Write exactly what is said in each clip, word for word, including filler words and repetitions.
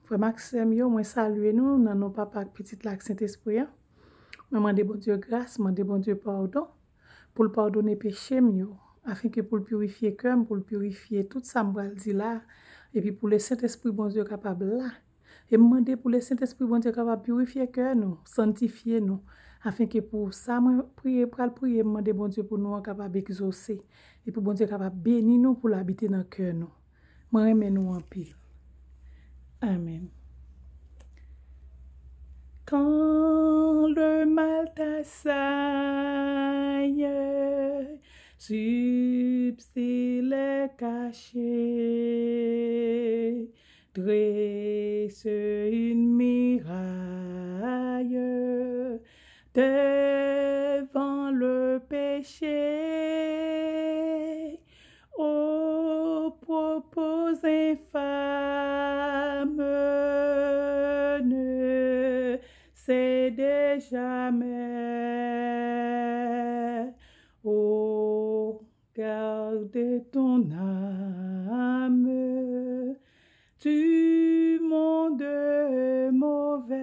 Frè m ak sè m yo, mwen salye nou nan non Papa ak Pitit la ak Sentespri a. Mwen mande Bondye gras, mande Bondye padon, pou l padone peche m yo, afenke pou l pirifye kè m, pou l pirifye tout sa m pral di la, epi pou le Sentespri Bondye kapab la. E m mande pou le Sentespri Bondye kapab pirifye kè nou, santifye nou, afenke pou sa mwen priye, pral priye, m mande Bondye pou nou an kapab egzose, e pou Bondye kapab beni nou, pou l abite nan kè nou. Mwen renmen nou anpil. Amèn. Quand le mal t'assaille, substile caché, dresse une muraille devant le péché. Ô propos infâme, ne cédez jamais. Ô garde ton âme du monde mauvais.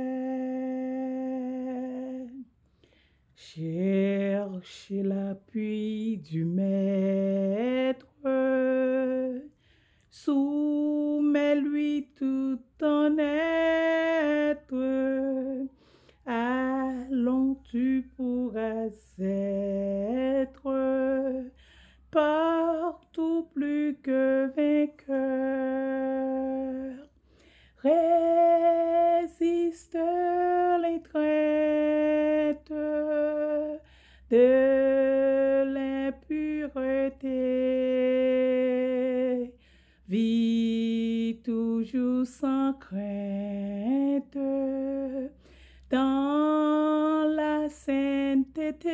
Cherche l'appui du Maître, soumets-lui tout ton être, alors tu pourras être partout plus que vainqueur. Résiste les craintes de l'impureté. Vis toujours sans crainte dans la sainteté.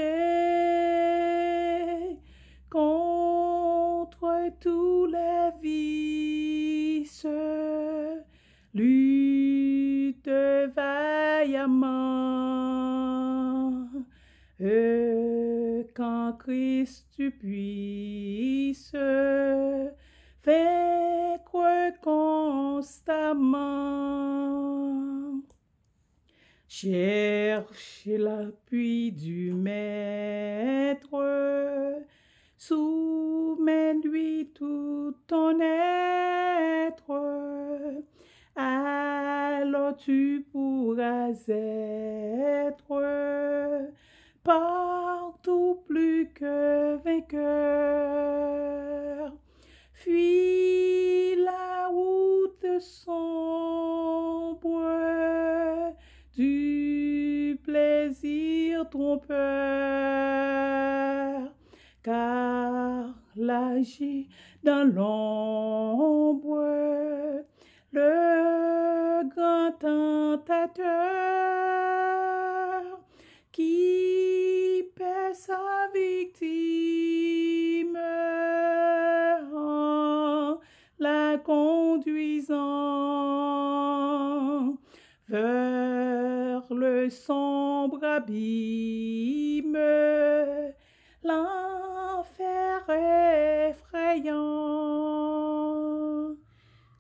Contre tous les vices, lutte vaillamment, et qu'en Christ tu puisses vaincre constamment. Cherche l'appui du Maître, soumets-lui tout ton être, alors tu pourras être partout plus que vainqueur. Fuis la route sombre du plaisir trompeur, car là gît dans l'ombre le grand tentateur qui perd sa victime en la conduisant vers le sombre abîme, l'enfer effrayant.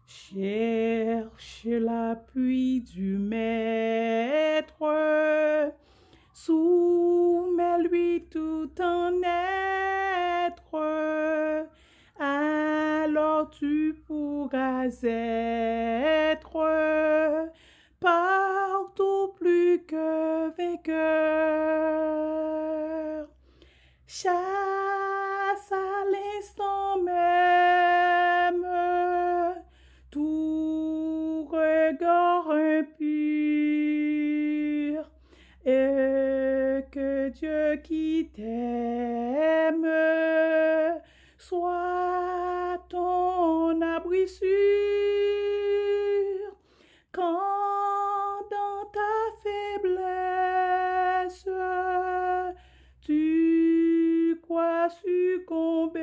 Cherche l'appui du Maître, soumets-lui tout ton être, alors tu pourras être partout plus que vainqueur. Chasse à l'instant même tout regard impur, et que Dieu qui t'aime soit ton abri sûr. Quand dans ta faiblesse tu crois succomber,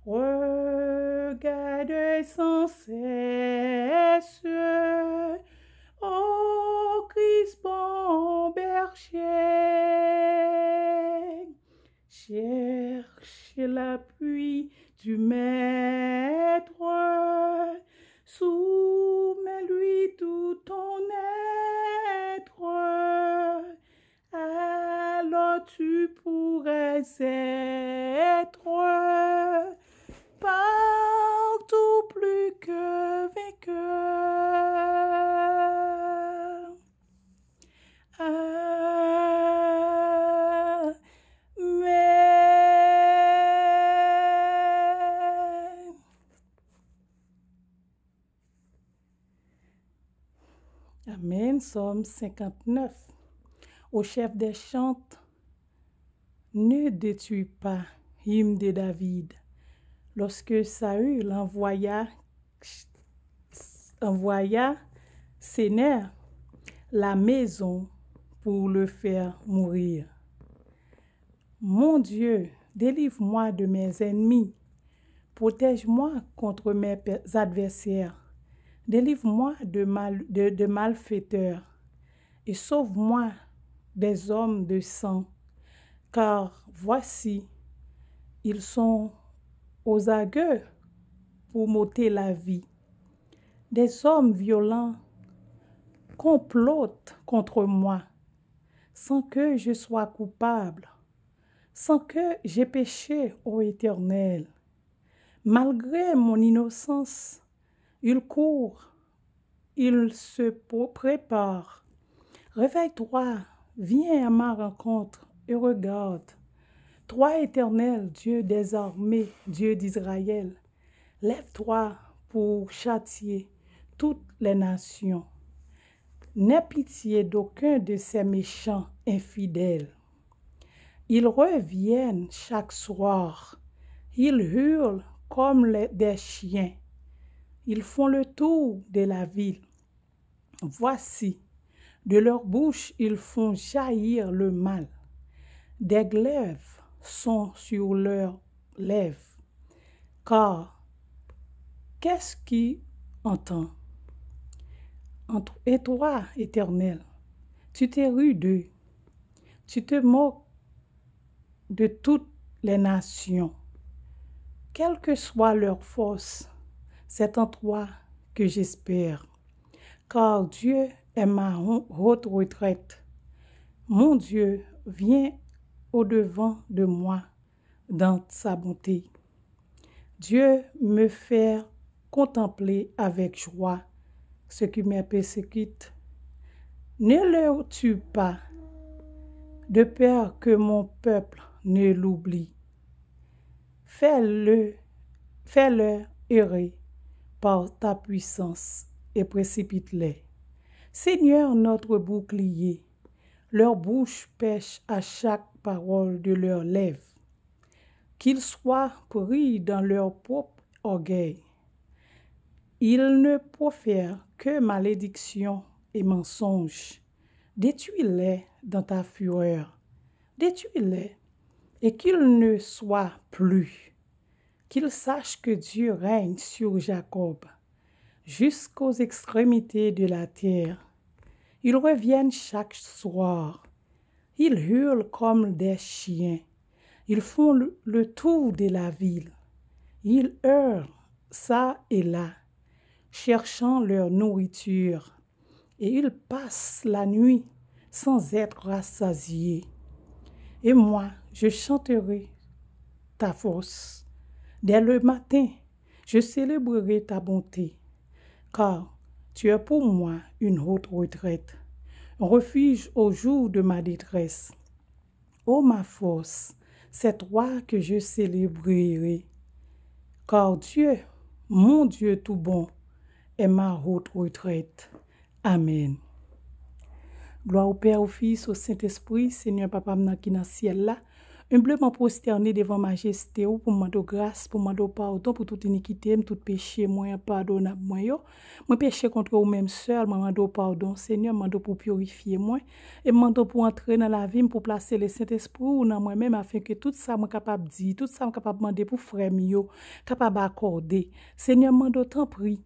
regarde sans cesse, ô Christ bon berger. Cherche l'appui du Maître, Soumets-lui tout ton être, alors tu pourrais être partout plus que vainqueur. Amen. Amen. Psaume cinquante-neuf. Au chef des chants, ne détruis pas, hymne de David. Lorsque Saül envoya, envoya Sénaï la maison pour le faire mourir. Mon Dieu, délivre-moi de mes ennemis. Protège-moi contre mes pe- adversaires. Délivre-moi de, mal- de- de malfaiteurs et sauve-moi des hommes de sang. Car voici, ils sont aux aguets pour m'ôter la vie. Des hommes violents complotent contre moi, sans que je sois coupable, sans que j'ai péché, ô Éternel. Malgré mon innocence, ils courent, ils se pro- préparent. Réveille-toi, viens à ma rencontre et regarde. Toi, Éternel, Dieu des armées, Dieu d'Israël, lève-toi pour châtier toutes les nations. N'aie pitié d'aucun de ces méchants infidèles. Ils reviennent chaque soir. Ils hurlent comme les- des chiens. Ils font le tour de la ville. Voici, de leur bouche, ils font jaillir le mal. Des glaives sont sur leurs lèvres. Car qu'est-ce qui entend? Et toi, Éternel, tu te ris d'eux. Tu te moques de toutes les nations. Quelle que soit leur force, c'est en toi que j'espère. Car Dieu est ma haute retraite. Mon Dieu vient au-devant de moi dans sa bonté. Dieu me fait contempler avec joie ceux qui me persécutent. Ne le tue pas, de peur que mon peuple ne l'oublie. Fais-le, fais-le errer par ta puissance et précipite-les. Seigneur, notre bouclier, leur bouche pèche à chaque parole de leurs lèvres. Qu'ils soient pris dans leur propre orgueil. Ils ne profèrent que malédiction et mensonge. Détruis-les dans ta fureur. Détruis-les et qu'ils ne soient plus. Qu'ils sachent que Dieu règne sur Jacob, jusqu'aux extrémités de la terre. Ils reviennent chaque soir. Ils hurlent comme des chiens. Ils font le, le tour de la ville. Ils errent çà et là, cherchant leur nourriture. Et ils passent la nuit sans être rassasiés. Et moi, je chanterai ta force. Dès le matin, je célébrerai ta bonté, car tu es pour moi une haute retraite, un refuge au jour de ma détresse. Ô ma force, c'est toi que je célébrerai, car Dieu, mon Dieu tout bon, est ma haute retraite. Amen. Glwa o Pè, o Fis, o Sentespri, Senyè Papa m nan ki nan syèl la, enbleman pwostène devan majeste w pou m mande w gras, pou m mande w padon pou tout inikite m, tout peche mwen, enpadonab mwen yo. Mwen peche kont ou menm sèl, mwen mande w padon, Senyè, m mande w pou w pirifye mwen, e m mande w pou w antre nan lavi m, pou w plase Lesentespri w nan mwen menm, afenke tout sa mwen kapab di, tout sa m kapab mande pou frè m yo, kapab akòde. Senyè, m mande w, tanpri,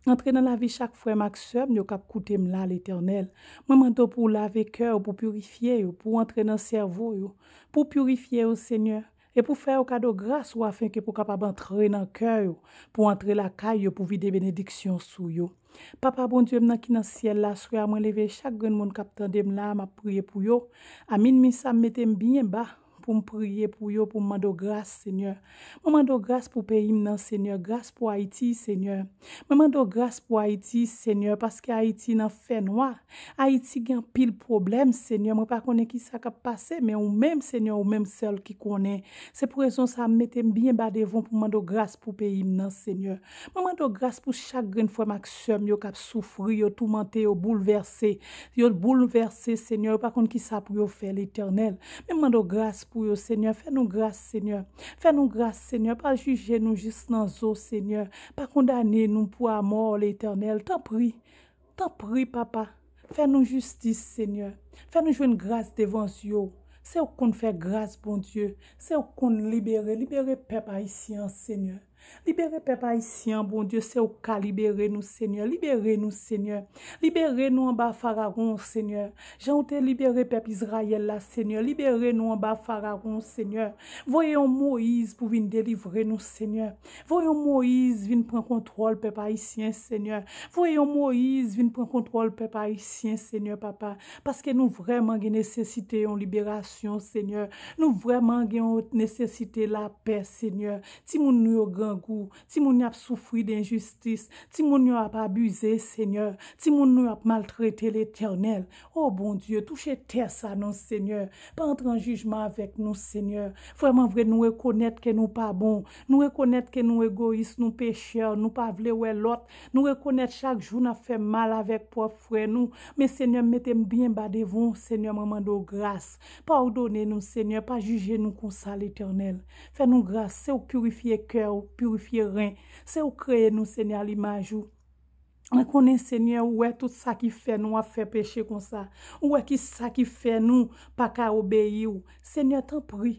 antre nan lavi chak frè m ak sè m yo k ap koute m la, Letènèl. Mwen mande w pou w lave kè yo, pou w pirifye yo, pou w antre nan sèvo yo, pou w pirifye yo, Senyè, E pou fè yo kado gras ou afenke pou kapab antre nan kè yo, pou antre lakay yo, pou vide benediksyon sou yo. Papa Bondye m nan ki nan syèl la, swè a mwen leve chak grenn moun k ap tande m la, m ap priye pou yo. A minwi sa, m mete m byen ba pou m priye pou yo, pou m mande w gras, Senyè. Mwen mande w gras pou peyi m nan, Senyè. Gras pou Ayiti, Senyè. Mwen mande w gras pou Ayiti, Senyè, paske Ayiti nan fènwa. Ayiti gen anpil pwoblèm, Senyè. Mwen pa konnen ki sa k ap pase, men ou menm, Senyè, ou menm sèl ki konnen. Se pou rezon sa a m mete m byen ba devan w pou m mande w gras pou peyi m nan, Senyè. Mwen mande w gras pou chak grenn frè m ak sè m yo k ap soufri, yo toumante, yo boulvèse. Yo boulvèse, Senyè, yo pa konn ki sa pou yo fè, Letènèl. Men m mande w gras pou yo, Senyè. Fè nou gras, Senyè. Fè nou gras, Senyè. Pa jije nou jis nan zo, Senyè. Pa kondane nou pou amò, Letènèl. Tanpri, tanpri, Papa. Fè nou jistis, Senyè. Fè nou jwenn gras devan zye w. Se ou k konn fè gras, Bondye. Se ou k konn libere. Libere pèp ayisyen an, Senyè. Libere pèp ayisyen an, Bondye. Se ou k ka libere nou, Senyè. Libere nou, Senyè. Libere nou anba farawon, Senyè. Jan ou te libere pèp Izrayèl la, Senyè. Libere nou anba farawon, Senyè. Voye yon Moyiz pou vin delivre nou, Senyè. Voye yon Moyiz vin pran kontwòl pèp ayisyen, Senyè. Voye yon Moyiz vin pran kontwòl pèp ayisyen, Senyè, Papa. Paske nou vrèman gen nesesite yon liberasyon, Senyè. Nou vrèman gen yon nesesite lapè, Senyè. Timoun nou yo grangou. Timoun yo ap soufri de enjistis. Timoun yo ap abize, Senyè. Timoun nou yo ap maltrete, Letènèl. O Bondye, touche tè sa non, Senyè. Pa antre an jijman avèk nou, Senyè. Vrèman vre, nou rekonèt ke nou pa bon. Nou rekonèt ke nou egoyis, nou pechè, nou pa vle wè lòt. Nou rekonèt chak jou n ap fè mal avèk pwòp frè nou. Men, Senyè, m mete m byen ba devan w, Senyè, mwen mande w gras. Padone nou, Senyè, pa jije nou konsa, Letènèl. Fè nou gras, se ou k pirifye kè, ou k pirifye ren. Se ou k kreye nou, Senyè, a limaj ou. Mwen konnen, Senyè, ou wè tout sa ki fè nou ap fè peche konsa. Ou wè ki sa ki fè nou pa ka obeyi w. Senyè, tanpri,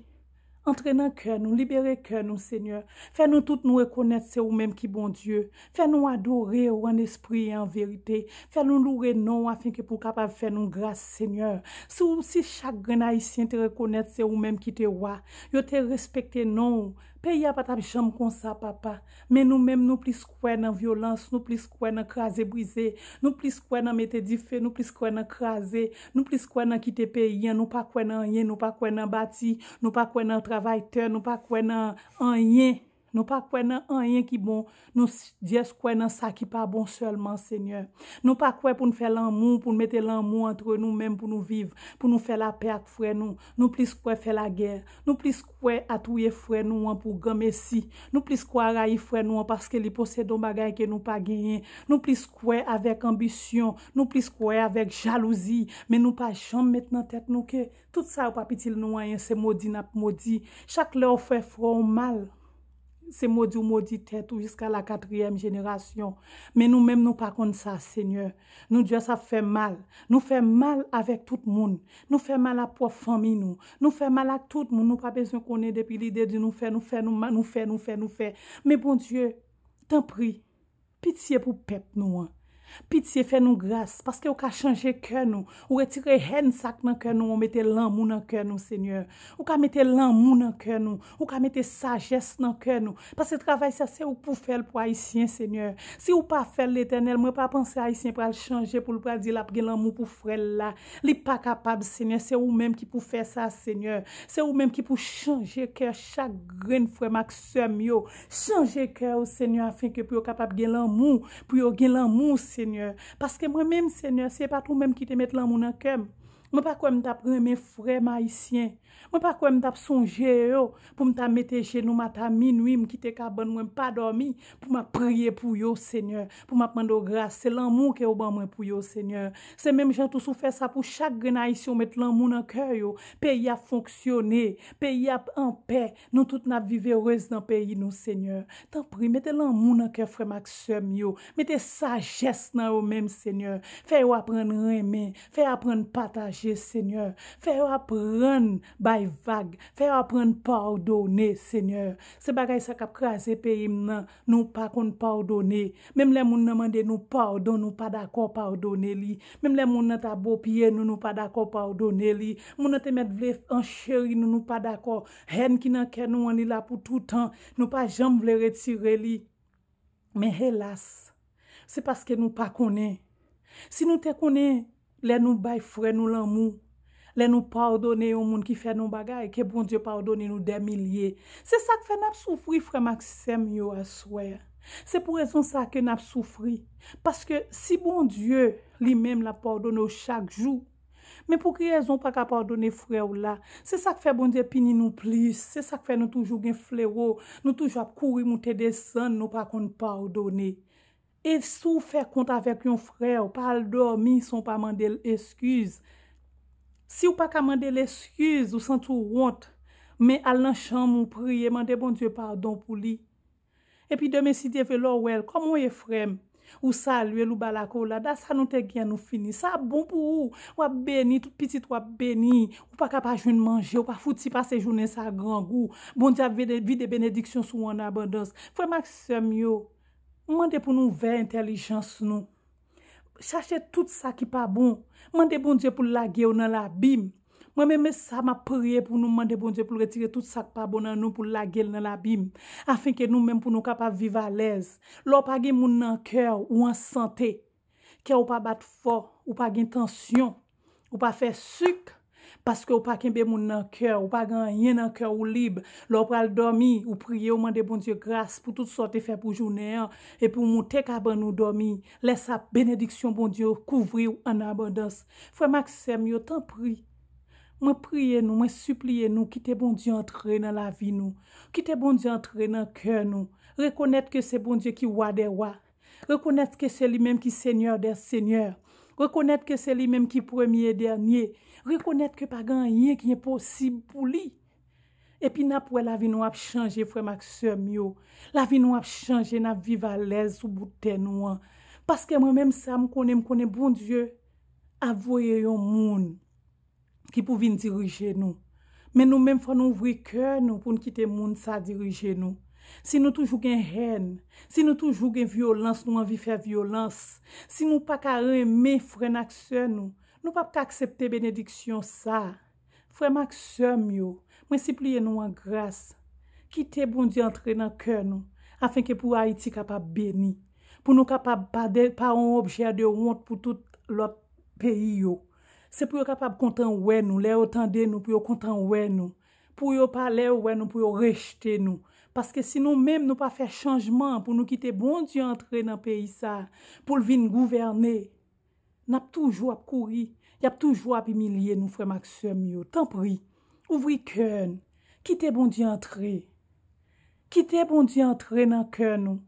antre nan kè nou, libere kè nou, Senyè. Fè nou tout nou rekonèt se ou menm ki Bondye. Fè nou adore w an espri e an verite. Fè nou loure non w afenke pou w kapab fè nou gras, Senyè. Si, w- si chak grenn Ayisyen te rekonèt se ou menm ki te wa, yo te respekte non w, peyi a pa t ap janm konsa, Papa. Men nou menm, nou plis kwè nan vyolans, nou plis kwè nan kraze brize, nou plis kwè nan mete dife, nou plis kwè nan kraze, nou plis kwè nan kite peyi an, nou pa kwè nan anyen, nou pa kwè nan bati, nou pa kwè nan travay tè, nou pa kwè nan anyen. Nou pa kwè nan anyen ki bon, nou s- just kwè nan sa ki pa bon sèlman, Senyè. Nou pa kwè pou n fè lanmou, pou n mete lanmou antre nou menm, pou nou viv, pou nou fè lapè ak frè nou. Nou plis kwè fè lagè. Nou plis kwè atouye frè nou an pou granmesi. Nou plis kwè arayi frè nou an paske li posede yon bagay ke nou pa genyen. Nou plis kwè avèk anbisyon. Nou plis kwè avèk jalouzi. Men nou pa janm met nan tèt nou ke tout sa yo p ap itil nou anyen, se modi n ap modi. Chak lè w fè frè w mal, se modi w modi tèt ou jiska la katriyèm jenerasyon. Men nou menm, nou pa konn sa, Senyè. Nou just ap fè mal. Nou fè mal avèk tout moun. Nou fè mal ak pwòp fanmi nou. Nou fè mal ak tout moun. Nou pa bezwen konnen depi lide di nou fè, nou fè, nou ma- nou fè, nou fè, nou fè. Men Bondye, tanpri, pitye pou pèp nou an. Pitye, fè nou gras, paske ou ka chanje kè nou. Ou retire hèn sa k nan kè nou, ou mete lanmou nan kè nou, Senyè. Ou ka mete lanmou nan kè nou. Ou ka mete sajès nan kè nou. Paske travay sa, se ou k pou fè l pou Ayisyen, Senyè. Si ou pa fè l, Letènèl, mwen pa panse Ayisyen pral chanje pou l pral di l ap gen lanmou pou frè l la. Li pa kapab, Senyè. Se ou menm ki pou fè sa, Senyè. Se ou menm ki pou chanje kè chak grenn frè m ak sè m yo. Chanje kè yo, Senyè, afenke pou yo kapab gen lanmou, pou yo gen lanmou, Senyè. Paske mwen menm, Senyè, se pa t ou menm ki te met lanmou nan kè m. Mwen pa kwè m t ap renmen frè m ayisyen. Mwen pa kwè m t ap sonje yo pou m ta mete jenou m ata minwi, m kite kabann mwen, m pa dòmi, pou m ap priye pou yo, Senyè, pou m ap mande w gras. Se lanmou ke w ban mwen pou yo, Senyè. Se menm jan tou si w fè sa pou chak grenn ayisyen, w met lanmou nan kè yo, peyi ap fonksyone, peyi ap anpè, nou tout n ap viv erez nan peyi nou, Senyè. Tanpri, mete lanmou nan kè frè m ak sè m yo. Mete sajès nan yo menm, Senyè. Fè yo aprann renmen. Fè yo aprann pataje. Senyè. Fè yo aprann bay vag. Fè yo aprann padone, Senyè. Se bagay sa k ap kraze peyi m nan. Nou pa konn padone. Menm lè moun nan mande nou padon, nou pa dakò padone li. Menm lè moun nan ta bo pye nou, nou pa dakò padone li. Moun nan te mèt vle ancheri nou, nou pa dakò. Hèn ki nan kè nou an, li la pou toutan. Nou pa janm vle retire li. Men helas, se paske nou pa konnen. Si nou te konnen, lè nou bay frè nou lanmou, lè nou padone yon moun ki fè nou bagay, ke Bondye padone nou dè milye. Se sa k fè n ap soufri, frè m ak sè m yo, aswè a. Se pou rezon sa ke n ap soufri. Paske si Bondye, li menm, l ap padone w chak jou, men pou ki rezon w pa ka padone frè w la? Se sa k fè Bondye pini nou plis. Se sa k fè nou toujou gen flewo. Nou toujou ap kouri moute desann, nou pa konn padone. E si w fè kont avèk yon frè w, pa al dòmi san w pa mande l eskiz. Si w pa ka mande l eskiz, ou santi w wont, men al nan chanm ou, priye, mande Bondye padon pou li. Epi demen, si Dye vle, lè w wè l, kòman w ye, frè m? Ou salye l, ou ba l akolad. A, sa nou te gen, nou fini. Sa bon pou ou. W ap beni, tout pitit w ap beni. Ou pa ka pa jwenn manje, ou pa fouti pase jounen sa grangou. Bondye ap vide, vide benediksyon sou ou an abondans. Frè m ak sè m yo, m mande pou nou ouvè entèlijans nou. Chache tout sa ki pa bon. Mande Bondye pou l lage w nan labim. Mwen menm, e sa m ap priye pou nou, mande Bondye pou l retire tout sa k pa bon nan nou, pou l lage l nan labim, afen ke nou menm pou nou kapab viv alèz. Lè w pa gen moun nan kè w, ou an sante, kè w pa bat fò, ou pa gen tansyon, ou pa fè sik, paske w pa kenbe moun nan kè w, ou pa gen anyen nan kè w, ou lib. Lè w pral dòmi, ou priye, ou mande Bondye gras pou tout sa w te fè pou jounen an, epi w moute kabann ou dòmi. Lè sa, benediksyon Bondye kouvri w an abondans. Frè m ak sè m yo, tanpri, mwen priye nou, mwen sipliye nou, kite Bondye antre nan lavi nou. Kite Bondye antre nan kè nou. Rekonèt ke se Bondye ki Wa dè wa. Rekonèt ke se li menm ki Senyè dè senyè. Rekonèt ke se li menm ki premye e dènye. Rekonèt ke pa gen anyen ki enposib pou li. Epi n ap wè lavi nou ap chanje, frè m ak sè m yo. Lavi nou ap chanje, n ap viv alèz sou bout tè nou an. Paske mwen menm, sa m konnen, m konnen Bondye ap voye yon moun ki pou vin dirije nou. Men nou menm, fò nou ouvri kè nou pou n kite moun sa dirije nou. Si nou toujou gen hèn, si nou toujou gen vyolans, nou anvi fè vyolans, si nou pa ka renmen frè n ak sè nou, nou p ap ka aksepte benediksyon sa. Frè m ak sè m yo, mwen sipliye nou an gras, kite Bondye antre nan kè nou, afen ke pou Ayiti kapab beni, pou nou kapab pa de, pa yon objè de wont pou tout lòt peyi yo. Se pou yo kapab kontan wè nou, lè yo tande nou, pou yo kontan wè nou, pou yo pa, lè yo wè nou, pou yo rejte nou. Paske si nou menm, nou pa fè chanjman pou nou kite Bondye antre nan peyi sa, pou l vin gouvène, n ap toujou ap kouri, y ap toujou ap imilye nou, frè m ak sè m yo. Tanpri, ouvri kè n, kite Bondye antre. Kite Bondye antre nan kè nou.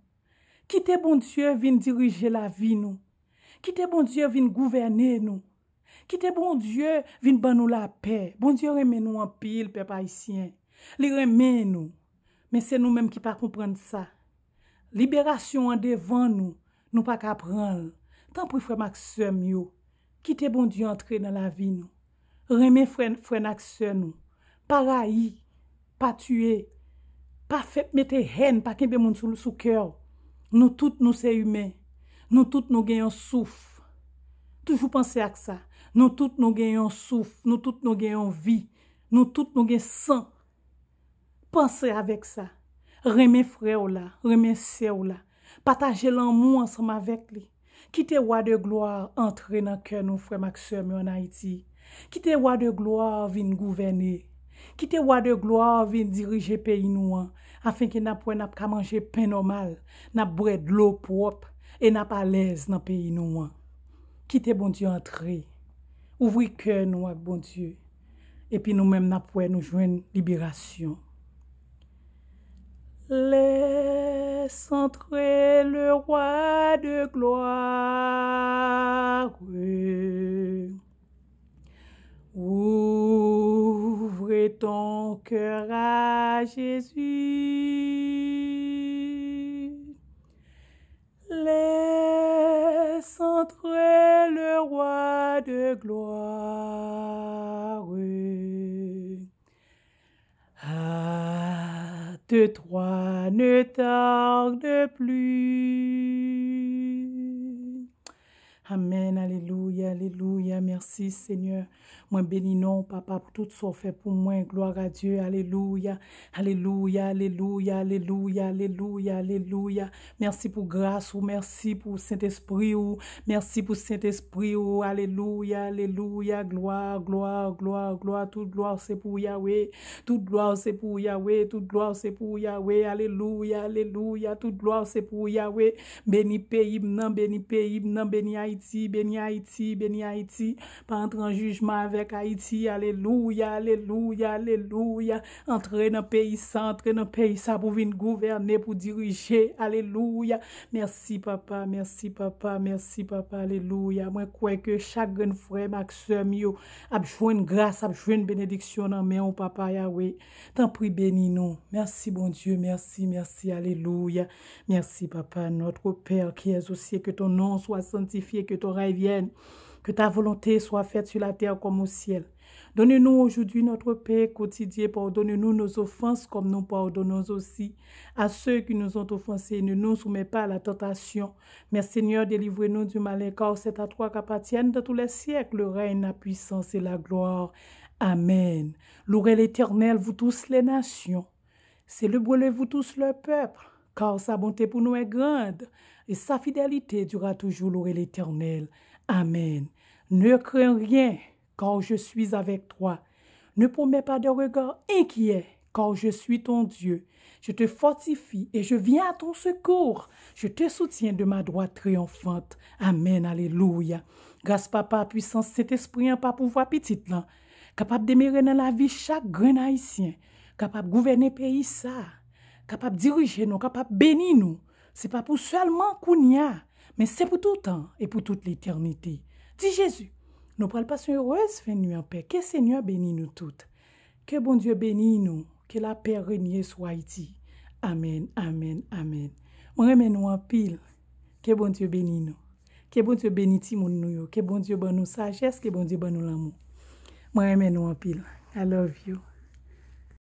Kite Bondye vin dirije lavi nou. Kite Bondye vin gouvène nou. Kite Bondye vin ban nou lapè. Bondye renmen nou anpil, pèp ayisyen. Li renmen nou. Men se nou menm ki pa konprann sa. Liberasyon an devan nou, nou pa ka pran l. Tanpri, frè m ak sè m yo, kite Bondye antre nan lavi nou. Renmen frè, frè n ak sè nou. Pa rayi, pa tiye, pa fè mete hèn, pa kenbe moun sou, sou kè w. Nou tout nou se imen. Nou tout nou gen yon souf. Toujou panse ak sa. Nou tout nou gen yon souf. Nou tout nou gen yon vi. Nou tout nou gen san. Panse avèk sa. Renmen frè w la, renmen sè w la. Pataje lanmou ansanm avèk li. Kite Wa de glwa antre nan kè nou, frè m ak sè m yo ann Ayiti. Kite Wa de glwa vin gouvène. Kite Wa de glwa vin dirije peyi nou an, afen ke n ap wè n ap ka manje pen nòmal, n ap bwè dlo pwòp e n ap alèz nan peyi nou an. Kite Bondye antre. Ouvri kè nou ak Bondye. Epi nou menm n ap wè nou jwenn liberasyon. Laisse entrer le roi de gloire. Ouvre ton cœur à Jésus. Laisse entrer le roi de gloire. de toi ne tarde plus. Amen, alelouya, alelouya. Mèsi, Senyè. Mwen beni non w, Papa, pou tout sa w fè pou mwen. Glwa a Dye, alelouya. Alelouya, alelouya, alelouya, alelouya, alelouya. Mèsi pou gras ou, mèsi pou Sentespri ou, mèsi pou Sentespri ou. Alelouya, alelouya, glwa, glwa, glwa, glwa. Tout glwa se pou Yawe, tout glwa se pou Yawe, tout glwa se pou Yawe. Alelouya, alelouya, tout glwa se pou Yawe. Beni peyi m nan, beni peyi m nan, beni Ayiti, beni Ayiti, beni Ayiti. Pa antre an jijman avèk Ayiti. Alelouya, alelouya, alelouya. Antre nan peyi sa, antre nan peyi sa pou vin gouvène, pou dirije. Alelouya. Mèsi, Papa, mèsi, Papa, mèsi, Papa. Alelouya. Mwen kwè ke chak grenn frè m ak sè m yo ap jwenn gras, ap jwenn benediksyon nan men w, Papa Yawe. Tanpri, beni nou. Mèsi, Bondye. Mèsi, mèsi. Alelouya. Merci, Papa, notre Père qui es aux cieux, que ton nom soit sanctifié, que ton règne vienne, que ta volonté soit faite sur la terre comme au ciel. Donne-nous aujourd'hui notre pain quotidien. Pardonne-nous nos offenses comme nous pardonnons aussi à ceux qui nous ont offensés. Ne nous soumets pas à la tentation, mais Seigneur, délivre-nous du malin, car c'est à toi qu'appartiennent dans tous les siècles le règne, la puissance et la gloire. Amen. Louez l'Éternel, vous tous les nations. Célébrez-le, vous tous le peuple, car sa bonté pour nous est grande, et sa fidélité durera toujours, louez l'Éternel. Amen. Ne crains rien, car je suis avec toi. Ne promets pas de regard inquiet, car je suis ton Dieu. Je te fortifie et je viens à ton secours. Je te soutiens de ma droite triomphante. Amen. Alelouya. Gras Papa, pwisans Sentespri an pa pouvwa Pitit lan kapab demere nan lavi chak grenn Ayisyen, kapab gouvène peyi sa, kapab dirije nou, kapab beni nou. Se pa pou sèlman kounye a, men se pou toutan e pou tout letènite. Di Jezi, nou pral pase yon erez fen nwi anpè. Ke Senyè beni nou tout. Ke Bondye beni nou. Ke lapè renye sou Ayiti. Amen, amen, amen. Mwen renmen nou anpil. Ke Bondye beni nou. Ke Bondye beni timoun nou yo. Ke Bondye ban nou sajès, ke Bondye ban nou lanmou. Mwen renmen nou anpil. I love you.